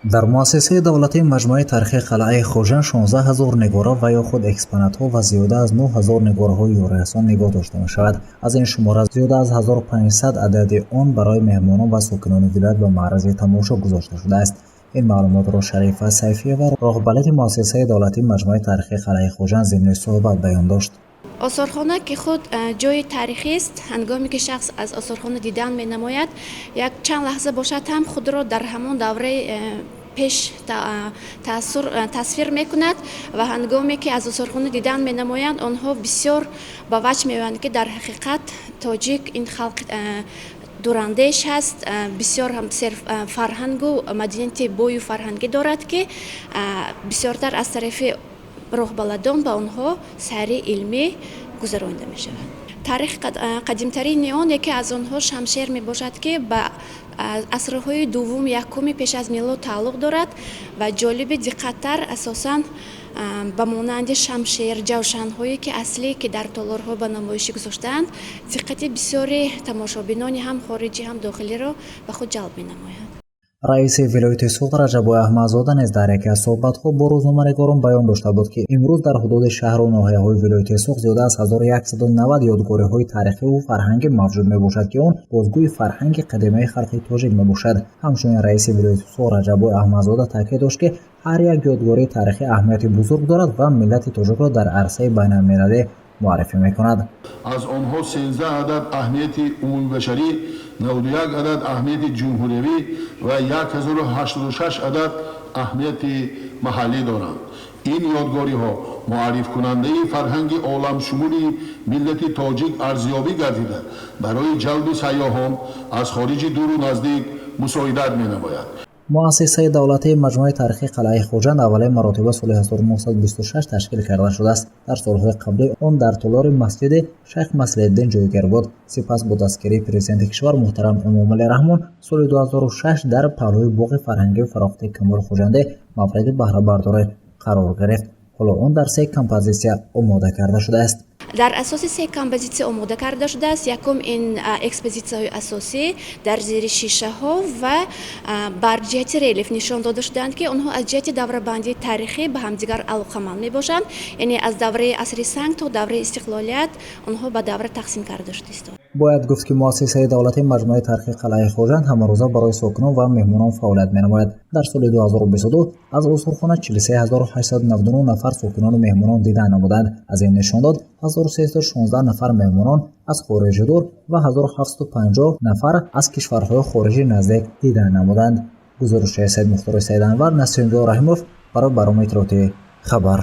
Дар муассисаи давлатии маҷмӯаи таърихии қалъаи Хуҷанд 16 ҳазор нигора ва ё худ экспонатҳо ва зиёда аз 9 ҳазор нигораҳои ёрирасон нигоҳ дошта мешавад. Аз ин шумора зиёда аз 1500 адади он барои меҳмонон ва сокинони вилоят ба маързи тамошо гузошта шудааст. Ин маълумотро Шарифа Сайфиева, роҳбалади муассисаи давлатии маҷмӯаи таърихии қалъаи Хуҷанд, зимни суҳбат баён дошт. Осорхона, ки худ ҷои таърихист, ҳангоме ки шахс аз осорхона дидан менамояд, як чанд лаҳза бошад ҳам, худро дар ҳамон давраи пеш таассур тасвир мекунад. Ва ҳангоме ки аз осорхона дидан менамоянд, онҳо бисёр ба ваҷд меоянд, ки дар ҳақиқат тоҷик ин халқ дурандеш ҳаст, бисёр ҳам фарҳангу маданияти бою фарҳангӣ дорад, ки бисёртар аз тарафи роҳбаладон ба онҳо сайри илмӣ гузаронида мешавад. Таърихи қадимтарини он яке аз онҳо шамшер мебошад, ки ба асрҳои дуввум, якуми пеш аз милод тааллуқ дорад. Ва ҷолиби диққаттар, асосан ба монанди шамшер, ҷавшанҳое, ки аслӣ, ки дар толорҳо ба намоишӣ гузоштаанд, диққати бисёри тамошобинони ҳам хориҷӣ, ҳам дохилиро ба худ ҷалб менамояд. Раиси вилояти Суғд Раҷаббой Аҳмадзода низ дар яке аз суҳбатҳо бо рӯзноманигорон баён дошта буд, ки имрӯз дар ҳудуди шаҳру ноҳияҳои вилояти Суғд зиёда аз 1190 ёдгориҳои таърихиву фарҳангӣ мавҷуд мебошад, ки он бозгӯи фарҳанги қадимаи халқи тоҷик мебошад. Ҳамчунин раиси вилояти Суғд Раҷаббой Аҳмадзода таъкид дошт, ки ҳар як ёдгории таърихӣ аҳамияти бузург дорад ва миллати тоҷикро дар арсаи байналмилалӣ муаррифӣ мекунад. Аз онҳо 13 адад аҳамияти умумибашарӣ, 91 адад аҳамияти ҷумҳуриявӣ ва 1086 адад аҳамияти маҳаллӣ доранд. Ин ёдгориҳо муаррифкунандаи фарҳанги оламшумули миллати тоҷик арзёбӣ гардида, барои ҷалби сайёҳон аз хориҷи дуру наздик мусоидат менамояд. Муассисаи давлатии маҷмӯаи таърихии қалъаи Хуҷанд аввалин маротиба соли 1926 ташкил карда шудааст. Дар солҳои қаблӣ он дар толори масҷиди Шайх Маслиҳиддин ҷойгир буд. Сипас бо дастгирии президенти кишвар муҳтарам Эмомалӣ Раҳмон соли 2006 дар паҳлӯи боғи фарҳангию фароғати Камоли Хуҷандӣ мавриди баҳрабардорӣ қарор гирифт. Ҳоло он дар се композитсия омода карда шудааст. Дар асоси се композитсия омода карда шудааст. Якум ин экспозитсияҳои асосӣ дар зери шишаҳо ва бар ҷиҳати релеф нишон дода шудаанд, ки онҳо аз ҷиҳати даврабандии таърихӣ ба ҳамдигар алоқаманд мебошанд, яъне аз давраи асри санг то давраи истиқлолият онҳо ба давра тақсим карда шуда истоданд. Бояд гуфт, ки муассисаи давлатии маҷмӯаи таърихии қалъаи Хуҷанд ҳамарӯза барои сокинон ва меҳмонон фаъолият менамояд. Дар соли 2022 аз осорхона 43 899 нафар сокинону меҳмонон дидан намуданд. Аз ин нишондод 1316 нафар меҳмонон аз хориҷи дур ва 1750 нафар аз кишварҳои хориҷи наздик дидан намуданд. Гузориши Саидмухтори Саиданвар, Насимҷон Раҳимов барои барномаи иттилоотии «Хабар».